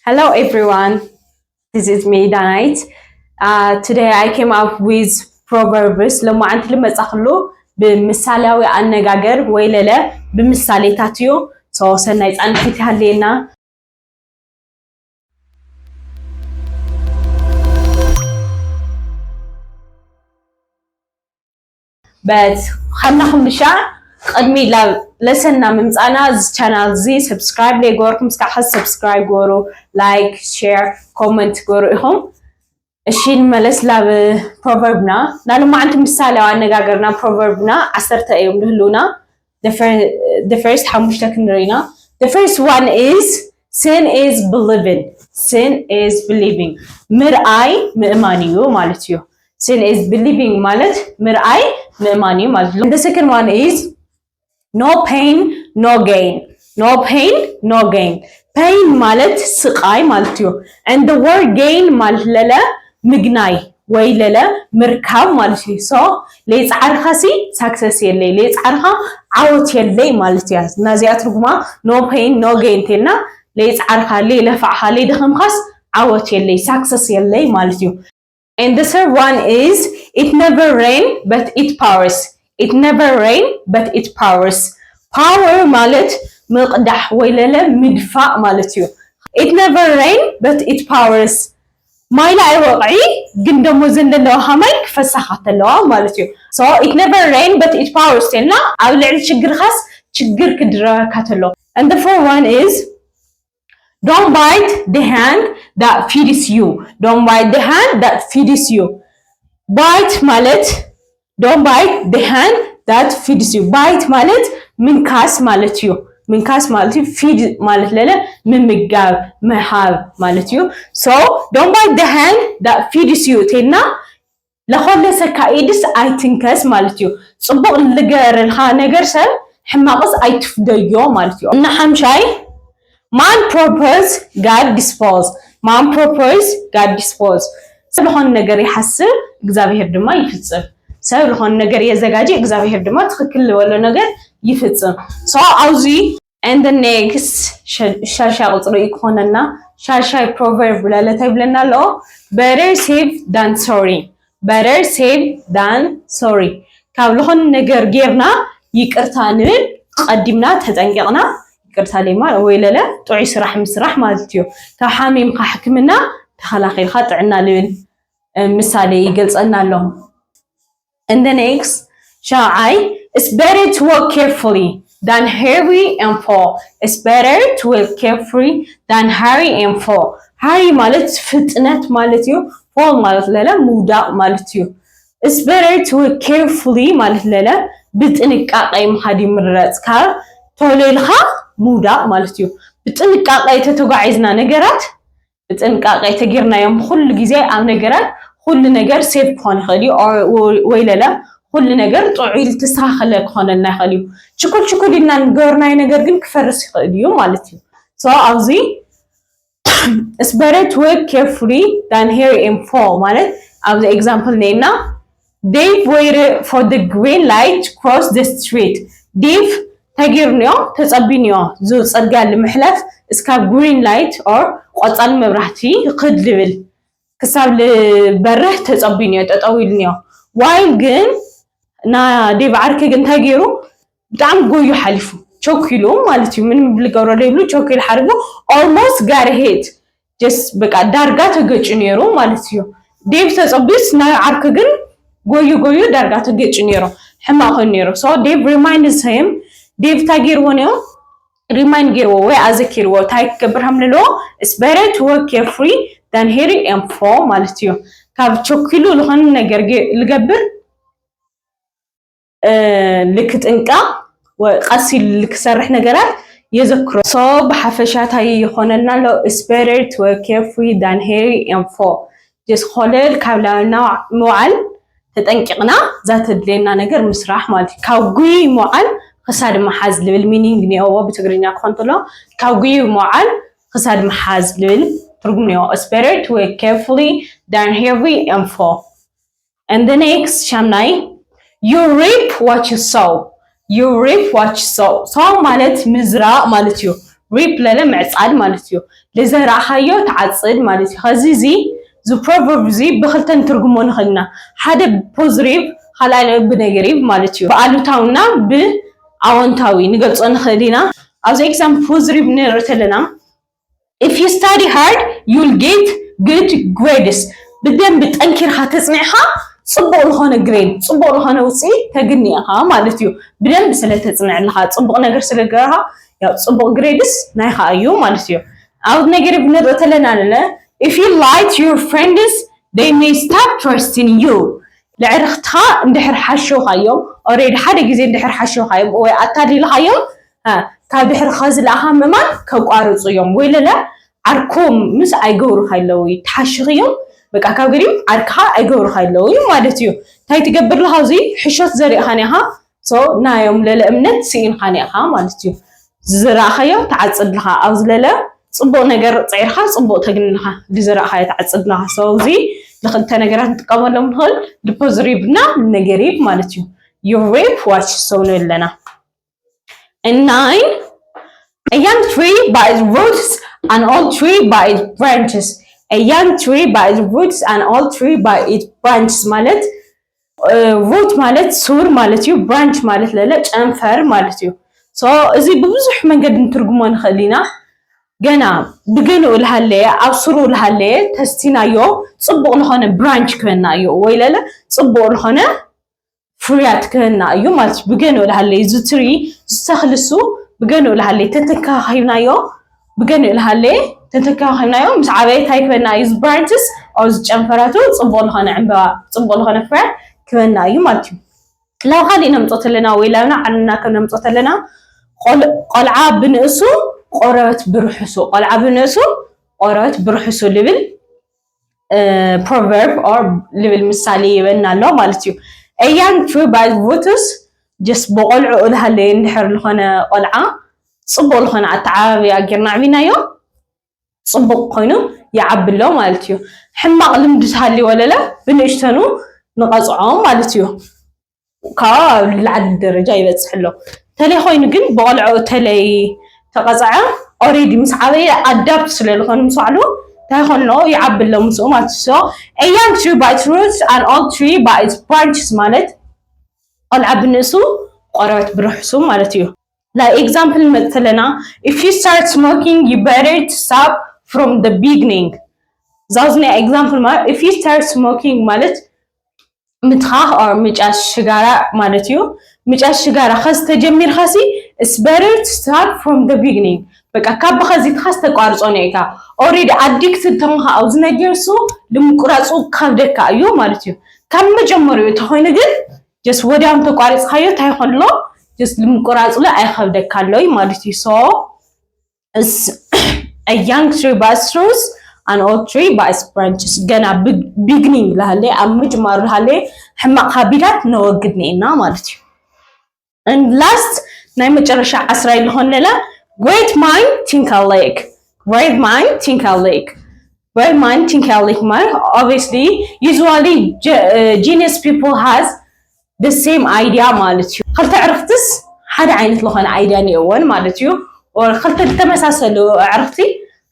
Hello everyone, this is me Danite. Uh, today I came up with proverbs. ለማዓንቲ ልመጻ ክሉ ብምሳሌያዊ ኣነጋገር ወይ ለለ ብምሳሌታት እዩ። So ሰናይ ጻንሒት ይሃልየና። But ኸምና ኹምሻ ቅድሚ ላ ለሰና ምምጻና እዚ ቻናል እዚ ሰብስክራይብ ለይገበርኩም እስካዕ ኸዚ ሰብስክራይብ ገበሩ፣ ላይክ፣ ሼር፣ ኮመንት ገበሩ ኢኹም። እሺ ንመለስ ላብ ፕሮቨርብና። ናሎማዓንቲ ምሳሌያዊ ኣነጋገርና ፕሮቨርብና ዓሰርተ እዮም ዝህልውና። The first ሓሙሽተ ክንርኢ ኢና። The first one is seeing is believing. Seeing is believing. ምርኣይ ምእማን እዩ ማለት እዩ። Seeing is believing ማለት ምርኣይ ምእማን እዩ ማለት እዩ። The second one is no pain, no gain. No pain, no gain. Pain ማለት ስቃይ ማለት እዩ። And the word gain ማለት ለለ ምግናይ ወይ ለለ ምርካብ ማለት እዩ። So ለይጻዕርካ ሲ ሳክሰስ የለይ፣ ለይጻዕርካ ዓወት የለይ ማለት እያ። ናዚኣ ትርጉማ no pain, no gain እንተልና ለይጻዕርካ፣ ለይለፋዕካ፣ ለይደኸምካስ ዓወት የለይ፣ ሳክሰስ የለይ ማለት እዩ። And the third one is it never rain but it pours. It never rain but it pours. Power ማለት ምቕዳሕ ወይ ለለ ምድፋእ ማለት እዩ። It never rain but it pours. ማይ ላ ኣይወቕዒ ግን ደሞ ዘን ዘለዋ ማይ ክፈሳኻ ተለዋ ማለት እዩ። So it never rain but it pours ተልና ኣብ ልዕሊ ችግርካስ ችግር ክድረበካ ተሎ። And the fourth one is don't bite the hand that feeds you. Don't bite the hand that feeds you. Bite ማለት don't bite the hand that feeds you. Bite ማለት ምንካስ ማለት እዩ። ምንካስ ማለት እዩ። Feed ማለት ለለ ምምጋብ፣ ምሃብ ማለት እዩ። So don't bite the hand that feeds you ተልና ለኾለሰካ ኢድስ ኣይትንከስ ማለት እዩ። ጽቡቕ ልገረልካ ነገር ሰብ ሕማቕስ ኣይትፍደዮ ማለት እዩ። እና ሓምሻይ man proposed, God dispose. Man proposed, God dispose. ሰብ ዝኾነ ነገር ይሓስብ፣ እግዚኣብሔር ድማ ይፍጽም። ሰብ ዝኾነ ነገር የዘጋጂ፣ እግዚኣብሔር ድማ ትኽክል ዝበሎ ነገር ይፍጽም። So ኣብዚ and the next ሻሻ ቁጽሪ ክኾነና። ሻሻይ ፕሮቨርብ ብላለታ ይብለና ኣሎ። Better safe than sorry. Better safe than sorry. ካብ ዝኾነ ነገር ጌርና ይቅርታ ንብል፣ ቀዲምና ተጠንቂቕና ይቅርታ ለይማ ወይ ለለ ጥዑይ ስራሕ ምስራሕ ማለት እዩ። ካብ ሓሚምካ ሕክምና ተኸላኺልካ ጥዕና ልብል ምሳሌ ይገልጸና ኣሎ። And the next ሻውዓይ it's better to walk carefully than hurry and fall. It's better to walk carefully than hurry and fall. Hurry ማለት ፍጥነት ማለት እዩ። Fall ማለት ለለ ምውዳቕ ማለት እዩ። It's better to walk carefully ማለት ለለ ብጥንቃቄ ምኻድ ይምረጽ ካብ ቶሎ ኢልካ ምውዳቕ ማለት እዩ። ብጥንቃቄ ተተጓዒዝና ነገራት ብጥንቃቄ ተጌርናዮም ኩሉ ግዜ ኣብ ነገራት ኩሉ ነገር ሴፍ ክኾን ይኽእል እዩ ወይ ለለ ኩሉ ነገር ጥዑይ ዝተስተኻኸለ ክኾነልና ይኽእል እዩ። ችኩል ችኩል ኢልና ንገበርናዮ ነገር ግን ክፈርስ ይኽእል እዩ ማለት እዩ። So ኣብዚ it's better to walk carefully than hurry and fall ማለት ኣብዚ example ነይና Dave waited for the green light to cross the street. ዴቭ ተጊርንዮ ተጸቢንዮ እዚ ጽርግያ ንምሕለፍ እስካብ green light or ቆጻል መብራህቲ ክድ ልብል ክሳብ ልበርህ ተጸቢንዮ ጠጠው ኢልንዮ። While ግን ና ዴቭ ዓርኪ ግን እንታይ ገይሩ ብጣዕሚ ጎዩ ሓሊፉ ቸኪሉ ማለት እዩ። ምንም ልገብሮ ዘይብሉ ቸኪሉ ሓሪፉ almost got hit. Just በቃ ዳርጋ ተገጭ ነይሩ ማለት እዩ። ዴቭ ተጸቢስ ናይ ዓርኪ ግን ጎዩ ጎዩ ዳርጋ ተገጭ ነይሩ። ሕማቕ ኮይኑ ነይሩ። So ዴቭ reminds him ዴቭ እንታይ ገይርዎ ነይሩ remind ገይርዎ ወይ ኣዘኪርዎ እንታይ ክገብር ከም ዘለዎ it's better to walk carefully than hurry and fall ማለት እዩ። ካብ ቸኪሉ ዝኾነ ነገር ልገብር ልክጥንቀቕ ቀስ ኢሉ ልክሰርሕ ነገራት የዘክሮ። So ብሓፈሻ እንታይ ይኾነልና ኣሎ? It's better to work carefully than hurry and fall. ጀስ ኮለል ካብ ላብና ምውዓል ተጠንቂቕና እዛ ተድልየና ነገር ምስራሕ ማለት እዩ። ካብ ጉይ ምውዓል ክሳድ ምሓዝ ልብል ሚኒንግ እኒኦዎ ብትግርኛ ክኾን ተሎ ካብ ጉይ ምውዓል ክሳድ ምሓዝ ልብል ትርጉም እኒኦ። It's better to work carefully than hurry and fall. And the next ሻምናይ you reap what you sow. You reap what you sow. Sow ማለት ምዝራእ ማለት እዩ። Reap ለለ ምዕፃድ ማለት እዩ። ለዘራእኻዮ ትዓፅድ ማለት እዩ። ከዚ እዚ እዚ proverb እዚ ብክልተ ንትርጉሞ ንኽእል ኢና። ሓደ ብፖዚቲቭ፣ ካልኣይ ብኔጌቲቭ ማለት እዩ። ብኣሉታዊና ብኣወንታዊ ንገልፆ ንኽእል ኢና። ኣብዚ example positive ንርኢ ተለና if you study hard you'll get good grades፣ ብደንብ ጠንኪርካ ተፅኒዕካ ፅቡቕ ዝኾነ ግሬድ፣ ፅቡቕ ዝኾነ ውፅኢት ተግኒ ኢኻ ማለት እዩ። ብደንብ ስለ ተፅንዕ ኣለኻ፣ ፅቡቕ ነገር ስለ ገርካ፣ ያው ፅቡቕ ግሬድስ ናይኻ እዩ ማለት እዩ። ኣብ negative ንርኢ ተለና ለለ if you lie to your friends they may stop trusting you፣ ለዕርክትኻ እንድሕር ሓሸውካዮም፣ already ሓደ ግዜ እንድሕር ሓሸውካዮም ወይ ኣታሊልካዮም፣ ካብ ድሕርኻ ዝለኣኻ ምእማን ከቋርፁ እዮም። ወይ ለለ ዓርኮም ምስ ኣይገብሩኻ ኣለዉ ተሓሽኽዮም፣ በቃ ካብ ገዲም ዓርክኻ ኣይገብሩኻ ኣለዉ ማለት እዩ። እንታይ ትገብር ኣለኻ? እዚ ሕሾት ዘሪእኻ ኒኻ። So ናዮም ለለ እምነት ስኢንካ ኒኻ ማለት እዩ። ዝዘራእኻዮ ትዓፅድ ኣለኻ። ኣብዚ ለለ ፅቡቕ ነገር ፅዒርካ ፅቡቕ ተግኒ ኣለኻ። ዝዘራእኻዮ ትዓፅድ ኣለኻ። So እዚ ንክልተ ነገራት ንጥቀመሎም ንኽእል፣ ንፖዚቲቭ እና ንኔጌቲቭ ማለት እዩ። You reap what you sow ንብል ኣለና። And nine, a young tree by its roots, an old tree by its branches. A young tree by its roots, an old tree by its branches ማለት ሩት ማለት ሱር ማለት እዩ። ብራንች ማለት ለለ ጨንፈር ማለት እዩ። So እዚ ብብዙሕ መንገዲ ንትርጉሞ ንኽእል ኢና። ገና ብገንኡ ልሃለየ ኣብ ሱሩ ልሃለየ ተስቲናዮ ፅቡቕ ዝኾነ ብራንች ክበና እዩ ወይ ለለ ፅቡቕ ዝኾነ ፍርያት ክበና እዩ ማለት እዩ። ብገንኡ ልሃለየ እዚ ትሪ ዝተኽልሱ ብገንኡ ልሃለየ ተተካኺብናዮ ብገንኡ ልሃለየ ተተካኺብናዮ ምስ ዓበየ እንታይ ክበና እዩ? እዚ ብራንችስ ኣብዚ ጨንፈራቱ ፅቡቕ ዝኾነ ዕምበባ ፅቡቕ ዝኾነ ፍርያት ክበና እዩ ማለት እዩ። ላብ ካሊእ ነምፆ ተለና ወይ ላብና ዓለምና ከም ነምፆ ተለና ቆልዓ ብንእሱ ቆረበት ብርሕሱ፣ ቆልዓ ብንእሱ ቆረበት ብርሕሱ ልብል proverb or ልብል ምሳሌ ይበና ኣሎ ማለት እዩ። A young tree by roots just ብቆልዑ እልሃለየ እንድሕር ዝኾነ ቆልዓ ፅቡቅ ዝኾነ ኣተዓባብያ ጌርና ኣዕቢናዮ ፅቡቅ ኮይኑ ይዓቢ ኣሎ ማለት እዩ። ሕማቅ ልምዲ ተሃልዩ ወለለ ብንእሽተኑ ንቀፅዖ ማለት እዩ። ካብ ላዕሊ ደረጃ ይበፅሕ ኣሎ። ተለይ ኮይኑ ግን ብቆልዑ ተለይ ተቀፅዐ already ምስ ዓበየ adapt ስለዝኮነ ምስ ባዕሉ እንታይ ይኮን ኣሎ ይዓቢ ኣሎ ምስኡ ማለት እዩ። So a young tree by its roots, an old tree by its branches ማለት ቆልዓ ብንእሱ ቆረበት ብርሕሱ ማለት እዩ። Like example ንመፅእ ተለና if you start smoking you better to stop from the beginning። ዛውዝ ናይ example ማለት if you start smoking ማለት ምትኻኽ or ምጫስ ሽጋራ ማለት እዩ። ምጫስ ሽጋራ ከዚ ተጀሚርካሲ it's better to start from the beginning። በቃ ካብ ብኸዚ ትኻስ ተቋርጾ ነው ኢካ already addicted ተኾንካ ኣብዚ ነገር እሱ ንምቁራጹ ከብደካ እዩ ማለት እዩ። ካብ መጀመሪኡ ተኾይኑ ግን just ወዲያው ተቋሪጽካዮ እንታይ ይኾን ኣሎ just ንምቁራጹ ለ ኣይኸብደካ ኣሎ ማለት እዩ። So a young tree by its roots, an old tree by its branches። ገና beginning ለሃለ ኣብ ምጅማሩ ለሃለ ሕማቕ ሃቢታት ነወግድ ነና ማለት እዩ። And last ናይ መጨረሻ ዓስራይ ዝኾን ለላ great mind think alike። Great mind think alike። Great mind think alike ማለት obviously usually genius people has the same idea ማለት እዩ። ክልተ ዕርክትስ ሓደ ዓይነት ዝኾነ idea ነይወን ማለት እዩ። Or ክልተ ዝተመሳሰሉ ዕርክቲ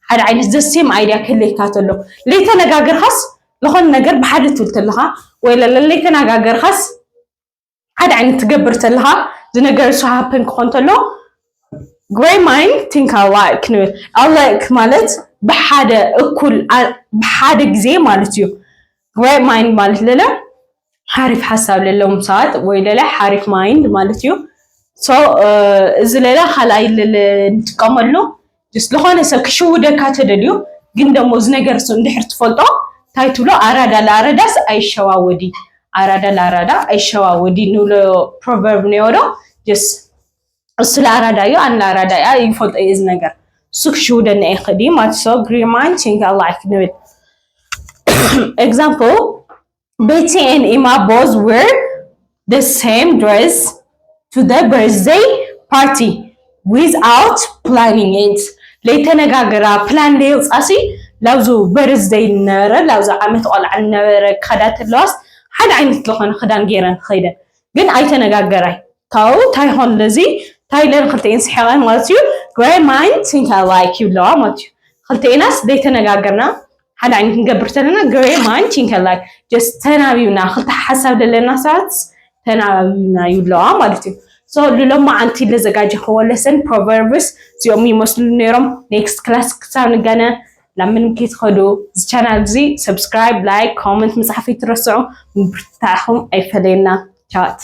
ሓደ ዓይነት the same idea ክህልካ ተሎ ለይተነጋገርካስ ዝኾነ ነገር ብሓደ ትብል ተለኻ ወይ ለለ ለይተነጋገርካስ ሓደ ዓይነት ትገብር ተለኻ ዝነገር እሱ happen ክኾን ተሎ great mind think alike ንብል። Alike ማለት ብሓደ እኩል ብሓደ ግዜ ማለት እዩ። Great mind ማለት ለለ ሓሪፍ ሓሳብ ለለዎም ሰባት ወይ ለለ ሓሪፍ mind ማለት እዩ። So እዚ ለለ ካልኣይ ለለ ንጥቀመሉ just ዝኾነ ሰብ ክሽውደካ ተደልዩ ግን ደሞ እዚ ነገር እሱ እንድሕር ትፈልጦ እንታይ ትብሎ ኣራዳ ለኣረዳስ ኣይሸዋወዲ ኣራዳ ለኣራዳ ኣይሸዋወዲ ንብሎ proverb ነዮ ዶ just እሱ ለኣራዳ እዩ ኣነ ለኣራዳ እያ ይፈልጦ እዩ እዚ ነገር እሱ ክሽውደና ይኽእል እዩ ማለት so great mind think alike ንብል። Example Betty and Emma both wear the same dress to the birthday party without planning it። ለይተነጋገራ ፕላን ለየውፃሲ ላብዙ በርዝደይ ነበረ ላብዙ ዓመት ቆልዓ ነበረ ክኸዳ ተለዋስ ሓደ ዓይነት ዝኾነ ክዳን ገይረን ኸይደን ግን ኣይተነጋገራይ ታው ታይ ኾን ለዚ ታይ ለን ክልተ ኢንስሐቀን ማለት እዩ። Gray mind think alike ይብለዋ ማለት እዩ። ክልተኤናስ ዘይተነጋገርና ሓደ ዓይነት ክንገብር ተለና gray mind think alike just ተናቢብና ክልተ ሓሳብ ዘለና ሰባት ተናቢብና ይብለዋ ማለት እዩ። So ንሎማዓንቲ ለዘጋጀኽዎ lesson proverbs እዚኦም ይመስሉ ነይሮም። Next class ክሳብ ንገነ ናብ ምንም ከይትኸዱ እዚ channel እዚ subscribe፣ like፣ comment ምፅሓፍ ኣይትረስዑ። ምብርትታዕኹም ኣይፈለየና። ቻት